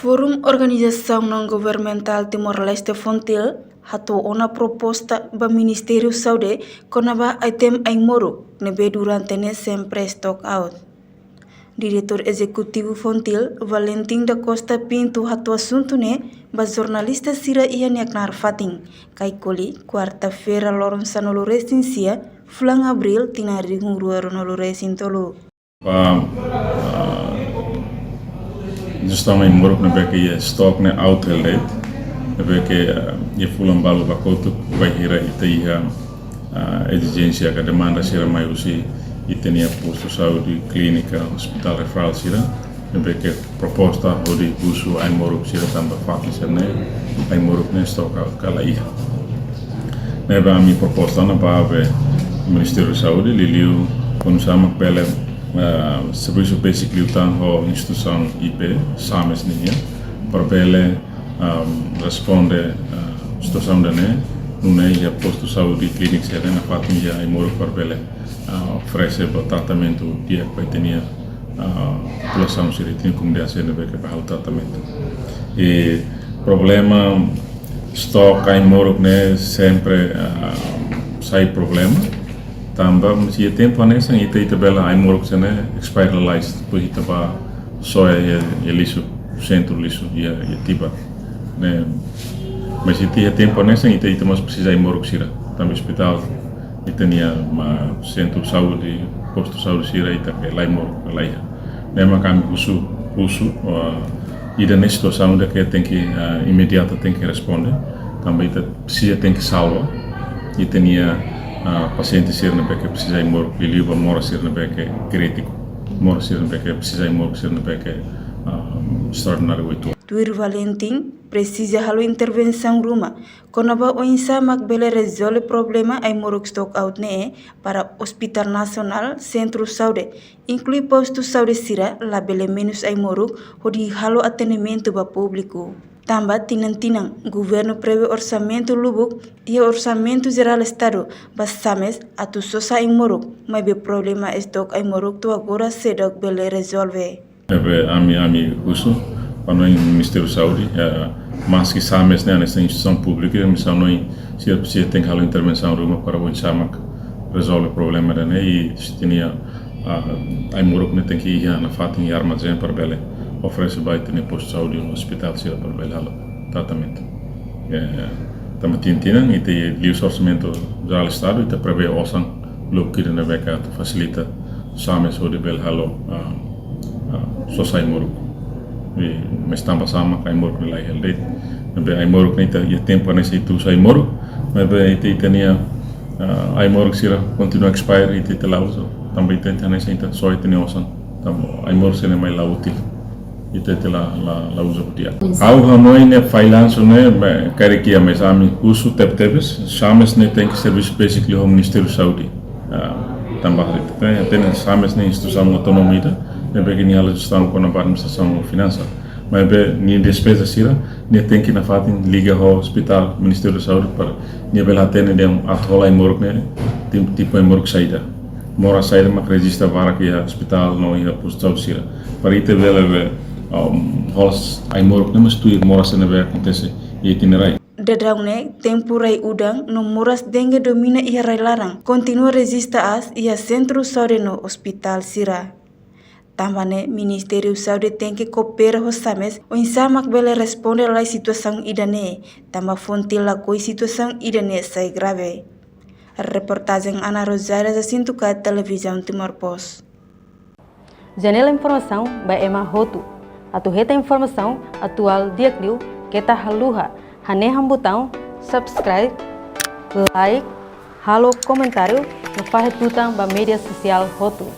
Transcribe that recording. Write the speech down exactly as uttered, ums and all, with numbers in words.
Forum Organizasaun Naun Governamentál Timor-Leste, FONGTIL, hato'o ona proposta ba Ministériu Saúde kona-ba item ai-moruk ne'ebé durante ne'e sempre stock out. Diretór Ezekutivu FONGTIL, Valentim da Costa Pinto, hato'o asuntu ne'e ba jornalista sira iha nia knaar fatin, Caicoli, kuarta-feira, loron sanulu-resin-sia, fulan Abríl, tinan rihun rua ruanulu-resin-tolu. Ba, ah, jestaun ai-moruk ne'ebé ke iha stock ne'e out hela de'it, ne'ebé ke, ah, iha fulan balu ba kotuk, bainhira ita iha, ah, ezijénsia ka demanda sira mai husi ita-nia postu saúde, klínika, hospital referral sira, ne'ebé ke proposta hodi husu ai-moruk sira tanba fatin sira-ne'e ai-moruk ne'e stock out ka la iha. Ne'ebé ami proposta ona ba be Ministériu Saúde, liuliu oinsá mak bele, ah, servisu basic liután ho instituisaun I P, SAMES nian, para bele, ah, responde, ah, situasaun ida-ne'e, nune'e iha postu saúde, klínika sira-ne'e nafatin iha ai-moruk para bele, ah, oferese ba tratamentu di'ak ba ita-nia, ah, populasaun sira, ita-nia komunidade sira ne'ebé ke bá halo tratamentu. I problema stock ai-moruk ne'e sempre, ah, sai problema. Tanba, mas iha tempu hanesan ita, ita bele ai-moruk sira-ne'e expire lalais, depois ita bá soe iha, iha lixu, sentru lixu, iha, iha Tibar. Ne'e, mas ita iha tempu hanesan ita, ita mós presiza ai-moruk sira. Tanba ospitál, ita-nia, ah, sentru saúde, postu saúde sira, ita bele ai-moruk, la iha. Ne'e mak ami husu, husu, ah, ida-ne'e situasaun ida ke tenke, ah, imediata tenke responde. Tanba ita presiza tenke salva ita-nia, ah, pasiente sira ne'ebé ke presiza ai-moruk, liuliu ba moras sira ne'ebé ke krítiku, moras sira ne'ebé ke presiza ai-moruk, sira ne'ebé ke, ah, estraordináriu uitoan. Tuir Valentim, presiza halo intervensaun ruma kona-ba oinsá mak bele rezolve problema ai-moruk stock out ne'e para Hospital Nasionál, sentru saúde, inklui postu saúde sira, labele menus ai-moruk hodi halo atendimentu ba públiku. Tanba tinan-tinan, governu prevee orsamentu lubuk iha Orsamentu Jerál Estadu ba SAMES atu sosa ai-moruk, maibé problema stock ai-moruk to'o agora seidauk bele rezolve. Ne'ebé ami, ami husu ba Ministériu Saúde, eh, maski SAMES ne'e hanesan instituisaun públika, mas ami, sira, sira tenke halo intervensaun ruma para oinsá mak rezolve problema ida-ne'e, i sira-nia, ah, ai-moruk ne'e tenke iha nafatin iha armazén para bele oferese ba ita-nia postu saúde, ospitál sira para bele halo tratamentu. Eh, tanba tinan-tinan ita liuhusi Orsamentu Jerál Estadu, ita prevee osan lubuk ida ne'ebé ke atu fasilita SAMES hodi bele halo, ah, ah, sosa ai-moruk. I, mas tanba sá mak ai-moruk ne'e la iha hela de'it. Ne'ebé ai-moruk ne'e ita, iha tempu hanesan ita uza ai-moruk, maibé ita, ita-nia, ah, ai-moruk sira kontinua expire, ita, ita la uza. Tanba ita, ita hanesan ita soe ita-nia osan. Tanba ai-moruk sira-ne'e mai la útil. Ita, ita la, la, la uza buat di'ak. Ha'u hanoin ne'e fallansu ne'e, be, karik iha, mas ami husu tebetebes, SAMES ne'e tenke servisu basic liu ho Ministériu Saúde. Ah, tanba ita hatene SAMES ne'e instituisaun autónomu ida, ne'ebé ke nia halo jestaun kona-ba administrasaun no finansa. Maibé nia despeza sira, nia tenke nafatin liga ho ospitál, Ministériu Saúde, para nia bele hatene dehan atu hola ai-moruk ne'e, tim-, tipu ai-moruk saida. Moras saida mak rejista barak iha ospitál no iha postu saúde sira. Para ita bele, um, hola ai-moruk ne'e mós tuir moras ne'ebé akontese iha ita-nia rai. Daudaun ne'e, tempu rai udan no moras dengue domina iha rai-laran, kontinua rejista aas iha sentru saúde no ospitál sira. Tanba ne'e, Ministériu Saúde tenke koopera ho SAMES, oinsá mak bele responde lalais situasaun ida-ne'e, tanba FONGTIL lakohi situasaun ida-ne'e sai grave. Reportajen Ana Rosária, Jacinto Cat, Televizaun Timor Post. Janela informasaun ba ema hotu. Atu hetan informasaun atuál di'ak liu, keta haluha hanehan butaun subscribe, like, halo komentáriu no fahe tutan ba média sosiál hotu.